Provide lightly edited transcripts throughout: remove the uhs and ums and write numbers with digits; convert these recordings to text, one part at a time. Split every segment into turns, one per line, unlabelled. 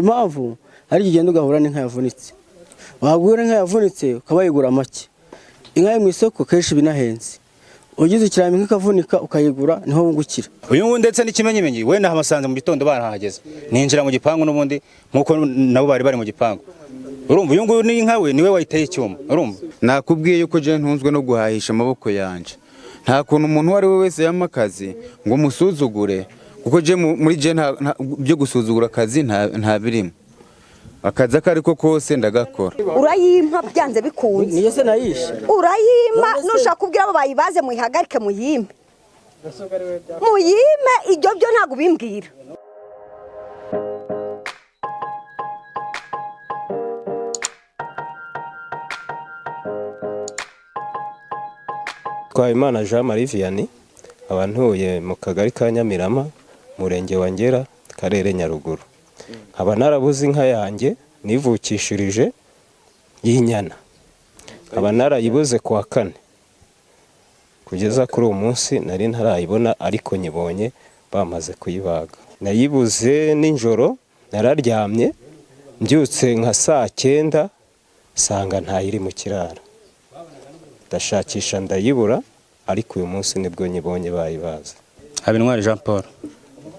Impamvu hari igihe ugenda ugahura n'inka yavunitse, wagura inka yavunitse ukaba wayigura make. Inka yo mu isoko kenshi binahenze, ugize ikirami inka ikavunika ukayigura niho wungukira.
Uyu nguyu ndetse n'ikimenyimenyi wenda hamusanze mu gitondo barahageze, ninjira mu gipangu n'ubundi nk'uko nabo bari bari mu gipangu. Urumva uyu nguyu n'inka we niwe wayiteye icyuma, urumva.
Nakubwiye yuko je ntunzwe no guhahisha amaboko yanje. Nta kuntu umuntu uwo ari we wese yampa akazi ngo musuzugure, kuko je muri je byo gusuzugura akazi nta birimo. Akazi ako ariko kose ndagakora.
Urayimpa byanze bikunze.
Niyo se nayishe.
Urayimpa nushaka kubwira abo bayibaze muyihagarike, muyimpe, muyimpe. Ibyo byo ntabwo ubimbwira.
Twabimana Jean Marie Vianney, nkaba ntuye mu kagari ka Nyamirama, umurenge wa Ngera, karere Nyaruguru. Nkaba narabuze inka yanjye nivukishirije y'inyana, nkaba narayibuze ku wa kane, kugeza kuri uwo munsi nari ntarayibona, ariko nyibonye bamaze kuyibaga. Nayibuze nijoro, nararyamye, mbyutse nka saa 9 nsanga ntayiri mu kiraro, ndashakisha ndayibura, ariko uyu munsi nibwo nyibonye bayibaze.
Habintwari Jean Paul.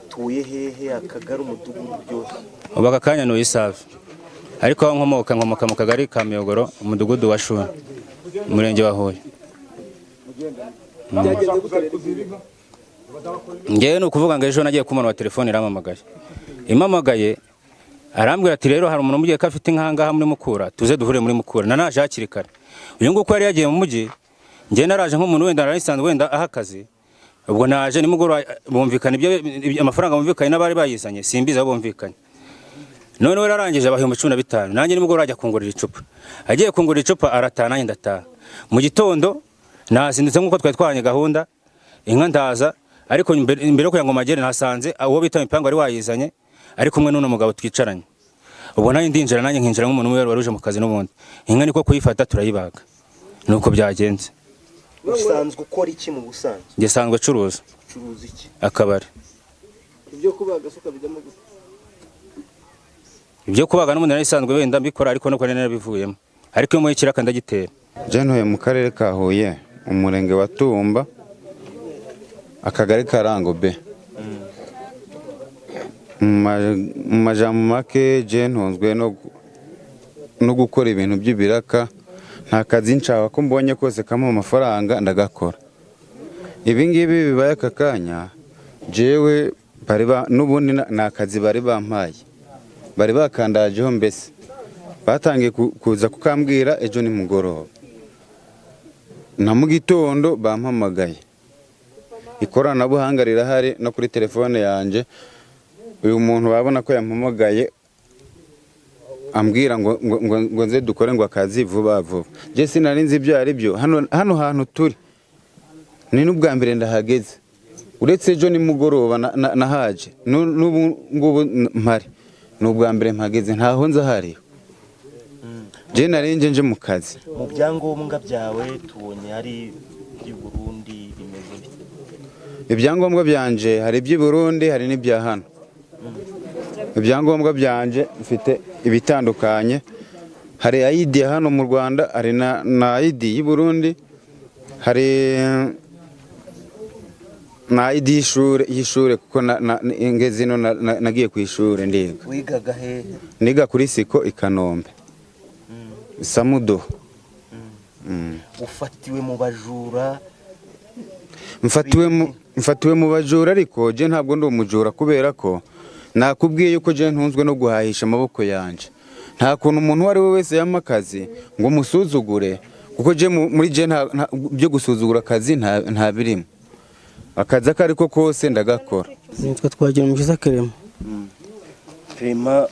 Utuye hehe, akagari, umudugudu, byose?
Ubu aka kanya ni Isave, ariko aho nkomoka, nkomoka mu kagari ka Miyogoro, umudugudu wa Shuri, umurenge wa Huye. Ngewe ni ukuvuga ngo ejo nagiye kumubona wa telefone irampamagaye, impamagaye arambwira ati: "Rero hari umuntu umubwiye ko afite inka ngaha muri Mukura, tuze duhure muri Mukura." Nanaje hakiri kare. Uyu nguyu uko yari yagiye mu mujyi, ngewe naraje nk'umuntu wenda narisanzwe wenda aha akazi. Ubwo naje nimugoroba bumvikana ibyo amafaranga bumvikanye n'abari bayizanye, simbizi aho bumvikanye. Noneho yararangije abaha 15,000, nanjye nimugoroba ajya kungurira icupa. Agiye kungurira icupa arataha, nanjye ndataha. Mu gitondo nazindutse nk'uko twari twahanye gahunda, inka ndaza, ariko imbere yo kugira ngo magere nasanze uwo bita Mipango wari wayizanye ari kumwe n'uno mugabo twicaranye. Ubwo nanjye ndinjira, nanjye nkinjira nk'umuntu umwe wari uje mu kazi n'ubundi. Inka niko kuyifata turayibaga, nuko byagenze.
Usanzwe ukora iki mu busanzwe?
Njye sanzwe acuruza.
Ucuruza iki?
Akabari.
Ibyo kubaga se ukabijyamo gute?
Ibyo kubaga n'ubundi nari isanzwe wenda mbikora, ariko nuko nari narabivuyemo, ariko iyo muye ikiraka ndagitera.
Je ntuye mu karere ka Huye, umurenge wa Tumba, akagari ka Rango B. Mu majambo make, je ntunzwe no gukora ibintu by'ibiraka. Nta kazi nshaka, ko mbonye kose kampa amafaranga ndagakora. Ibi ngibi bibaye aka kanya, jewe bari n'ubundi ni akazi bari bampaye, bari bakandajeho, mbese batangiye kuza kukambwira ejo nimugoroba na mu gitondo bampamagaye. Ikoranabuhanga rirahari no kuri telefone yanjye. Uyu muntu babona ko yampamagaye ambwira ngo nze dukore ngo akazi vuba vuba. Je sinari nzi ibyo ari byo. Hano hantu turi ni n'ubwa mbere ndahageze, uretse ejo nimugoroba nahaje. N'ubu ngubu mpari ni ubwa mbere mpageze, ntaho nzi ahariho. Je nari nje mu kazi.
Mu byangombwa byawe tubonye hari iby'i Burundi, bimeze bite?
Ibyangombwa byanje hari iby'i Burundi, hari n'ibya hano. Ibyangombwa byanje mfite ibitandukanye: hari ID ya hano mu Rwanda, hari na ID y'i Burundi, hari na ID y'ishure, kuko ngeze ino nagiye ku ishure ndiga.
Wigaga hehe?
Niga kuri Siko i Kanombe, Samudo.
Ufatiwe mu bajura.
Mfatiwe mu bajura, ariko je ntabwo ndi umujura, kubera ko nakubwiye yuko je ntunzwe no guhahisha amaboko yanje. Nta kuntu umuntu uwo ari we wese yampa akazi ngo musuzugure, kuko je muri je byo gusuzugura akazi nta birimo. Akazi ako ariko kose ndagakora.
Nitwa Twagira Umukiza Clement.
Clement,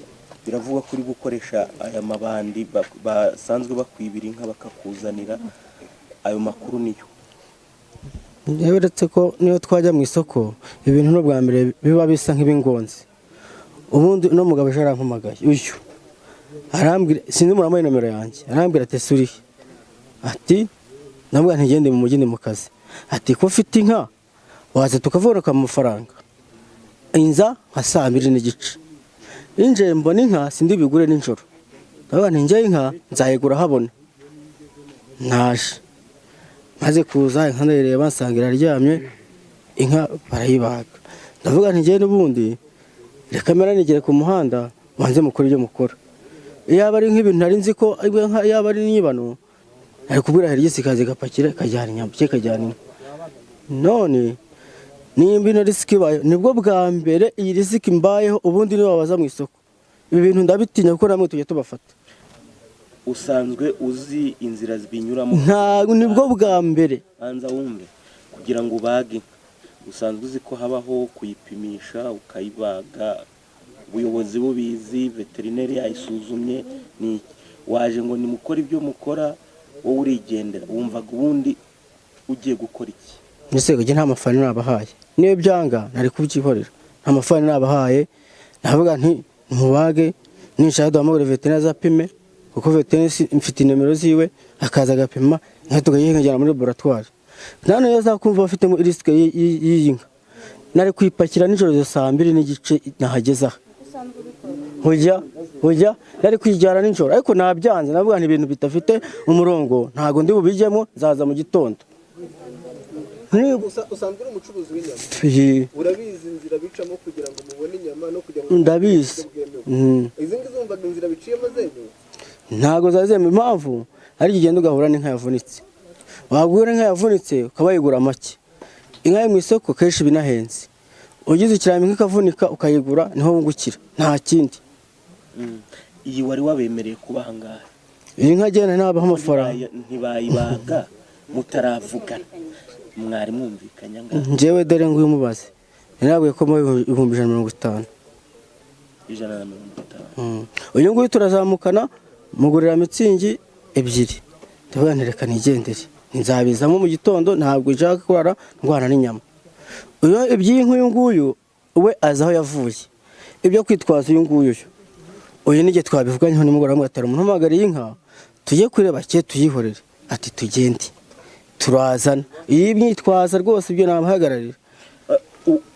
biravugwa ko uri gukoresha aya mabandi basanzwe bakwibira inka bakakuzanira, ayo makuru niyo?
Njyewe uretse ko niyo twajya mu isoko, ibintu n'ubwa mbere biba bisa nk'ibingonzi. Ubundi uno mugabo ejo arampamagaye uyu, arambwira, sinzi muramuha nomero yanjye, arambwira ati: "Ese urihe?" Ati ndamubwira ntigende mu mujyi, ndi mu kazi. Ati: "Ko ufite inka waza tukavugana amafaranga." Inza nka saa 2:30. Inje mbona inka sindi bigure nijoro, ndavuga nti njye inka nzayigura habona. Naje maze kuza inka ndayireba nsanga iraryamye, inka barayibaga. Ndavuga nti njye n'ubundi reka mera nigere ku muhanda banze mukora ibyo mukora. Iyaba ari nk'ibintu nari nzi ko inka yaba ari inyibano, ari kubwira herigisi ikaza igapakira ikajyana inyama ikajyana inka. None nimba ino risiki ibaye, nibwo bwa mbere iyi risiki mbayeho. Ubundi niyo wabaza mu isoko, ibi bintu ndabitinya kuko namwe tujya tubafata.
Usanzwe uzi inzira binyuramo?
Ntabwo, nibwo bwa mbere.
Banza wumve, kugira ngo ubage inka usanzwe uzi ko habaho kuyipimisha ukayibaga, ubuyobozi bubizi, veterineri yayisuzumye. Ni iki waje ngo nimukore ibyo mukora, wowe urigendera, wumvaga ubundi ugiye gukora iki?
Mbese njye nta mafaranga nabahaye, niyo byanga nari kubyihorera. Nta mafaranga nabahaye, navuga nti mubage, ninshaka duhamagare veterineri azapime, kuko veterineri mfite nimero ziwe, akaza agapima inka tukayijyana muri laboratwari. Nta niyo azakumva bafitemo risike y'iyi nka. Nari kuyipakira nijoro 2:30 nahageze aha, ujya ujya nari kuyijyana nijoro, ariko nabyanze. Navuga nti ibintu bidafite umurongo ntabwo ndi bubijyemo, nzaza mu gitondo.
Usanzwe uri umucuruzi w'inyama?
Iyi-
Urabizi inzira bicamo kugira ngo mubone inyama no kugira ngo
Ndabizi.
bwemewe?
Mm.
Izi ngizi wumvaga inzira biciyemo zemewe?
Ntabwo zazemba. Impamvu ari igihe ugenda ugahura n'inka yavunitse, wagura inka yavunitse ukaba wayigura make. Inka yo mu isoko kenshi iba inahenze, ugize ikirami inka ikavunika ukayigura niho wungukira, nta kindi.
Iyi wari wabemereye kuba aha ngaha?
Iyi nka agenda ntabaho amafaranga.
Ntibayibaga mutaravugana, mwari mwumvikanye angahe?
Njyewe dore nguyu umubaze, nabwiye ko muha 150,000.
150.
Uyu nguyu turazamukana, mugurira mitsingi ebyiri, ndavuga nti reka nigendere, nzabizamo mu gitondo, ntabwo nshaka kurara ndwana n'inyama. Uyu iby'iyi nk'uyu nguyu we azi aho yavuye, ibyo kwitwaza uyu nguyu yo uyu n'igihe twabivuganyeho nimugoroba, atari umuntu uhamagariye inka tujye kureba cye tuyihorere, ati tugende turazana iyi myitwaza rwose, ibyo namuhagararira.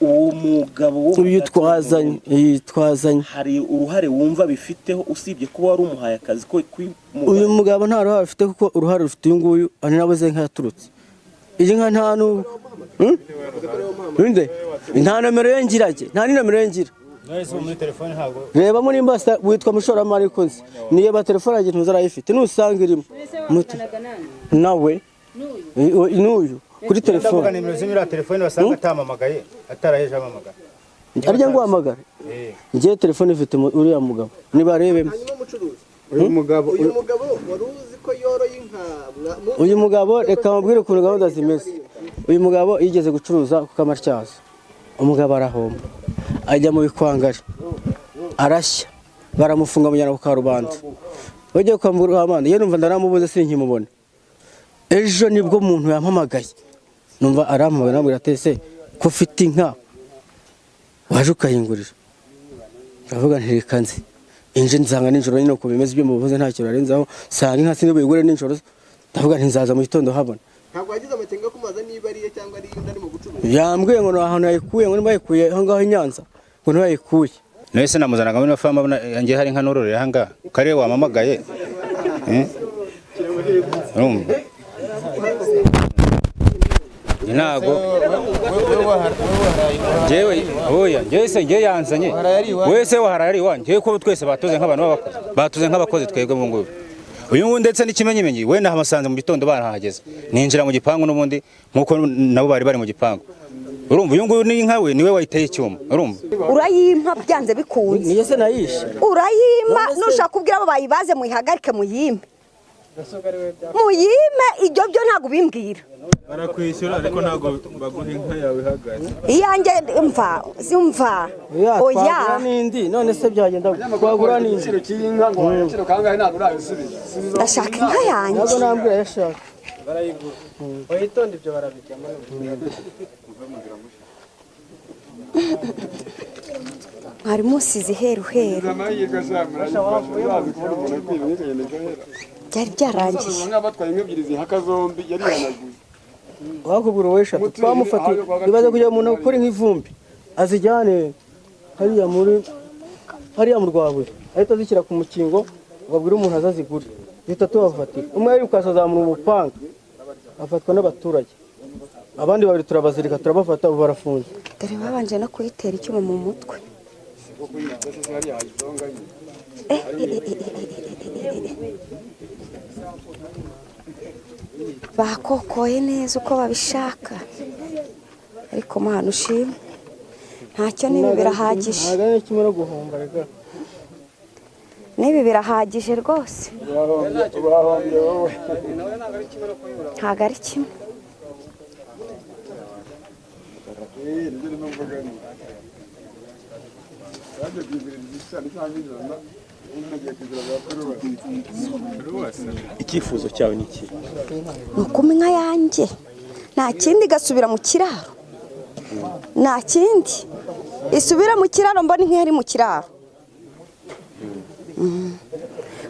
Uwo mugabo wo
Uyu
hagati mu
twazanye, iyi twazanye,
hari uruhare wumva bifiteho usibye kuba wari umuhaye akazi ko
Uyu mugabo nta ruhare afite, kuko uruhare rufite uyu nguyu ari nawe ze inka yaturutse. Iyi nka nta n'ubu. Nde? Nta nomero ye ngira njye, nta n'inomero ye ngira. Rebamo nimba witwa mushoramari ko nzi, niyo ba telefone yanjye ntuzi arayifite, nusanga irimo nawe n'uyu kuri
Ndavuga
telefone.
nimero z'imira telefone basanga atamamagaye, ataraheje amamagara.
Arya ngo uhamagare. Njye telefone ifite uriya mugabo nibarebemo.
Hanyuma umucuruzi,
Uyu mugabo,
uyu mugabo wari uzi ko yoroye inka
Uyu mugabo reka mubwire ukuntu gahunda zimeze. Uyu mugabo yigeze gucuruza ku Kamatyazo, umugabo arahomba, ajya mu bikwangari arashya, baramufunga amujyana ku karubanda. Bagiye kwa muganga, ye numva ndanamubuze sinkimubona. Ejo nibwo umuntu yampamagaye, numva arampamagaye, namubwira ati ese ko ufite inka waje ukayingurira? Ndavuga nti reka nze. Inje nsanga nijoro nyine uko bimeze, ibyo mubuze ntacyo barenzaho, nsanga inka sindi buyigure nijoro, ndavuga nti nzaza mu gitondo habona.
Ntabwo wagize amakenga yo kumubaza niba ariye cyangwa ari iy'undi arimo gucuruza?
Yambwiye ngo ni ahantu yayikuye, ngo niba yayikuye aho ngaho i Nyanza, ngo niho yayikuye.
None se namuzanaga muri famu abona njye hari inka nororera aha ngaha karere wamamagaye? Eh? Urumva? Njye ntabwo njyewe, oya, njyewe se njyewe yanzanye wese waharaye ari iwanjye. Njyewe ko twese batuze nk'abantu b'abakozi, batuze nk'abakozi twebwe ubu ngubu. Uyu nguyu ndetse n'ikimenyimenyi we nahamusanze mu gitondo barahageze, ninjira mu gipangu n'ubundi nk'uko nabo bari bari mu gipangu. Urumva uyu nguyu ni inka we, niwe wayiteye icyuma, urumva?
Urayimpa byanze bikunze.
Niyo se nayishe?
Urayimpa, nushaka kubwira abo bayibaze muyihagarike, muyime, muyime. Ibyo byo ntabwo ubimbwira.
Barakwishyura ariko ntabwo baguha inka yawe ihagaze.
Iyanjye mva mva.
Oya,
Oya.
twagura n'indi, none se byagenda gute? Twagura n'indi.
Igiciro cy'inka ngo agaciro kangahe? Ntabwo urabisubiza.
Ndashaka inka yanjye.
Ntabwo nambwira ayo ashaka.
Barayigura, witonde, ibyo barabijyamo.
Mwari musize iheru heru.
Amahirwe azamura urazi kubona umuntu akwiba inka ikagenda igahera.
Byari byarangiye.
Nka batwaye inka ebyiri zihaka zombi yarihanaguye.
Wakugura uwo eshatu twamufatiye, ibaze kugira umuntu ukora nk'ivumbi azijyane hariya muri Hariya mu Rwabuye, ahita azishyira ku mukingo ngo abwire umuntu azazigure, duhita tubafatira. Umwe yirukase azamura umupanga, afatwa n'abaturage, abandi babiri turabazirika, turabafata, ubu barafunze.
Dore babanje no kuyitera icyuma mu mutwe. Eh, eh, eh, eh, eh, eh, eh, eh. Bakokoye neza uko babishaka, ariko Mana ushimwe, ntacyo, n'ibi birahagije.
Ntabwo ari kimwe no guhomba rega.
N'ibi birahagije rwose, ntabwo ari kimwe.
Icyifuzo cyawe ni iki?
Ni ukuma inka yanjye, nta kindi, igasubira mu kiraro, nta kindi, isubira mu kiraro, mbona inka iri mu kiraro.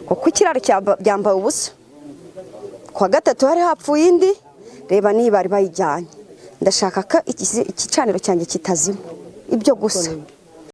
Kuko ikiraro byambaye ubusa. Kuwa gatatu hari hapfuye indi, reba niba bari bayijyanye. Ndashaka ko igicaniro cyanjye kitazima, ibyo gusa.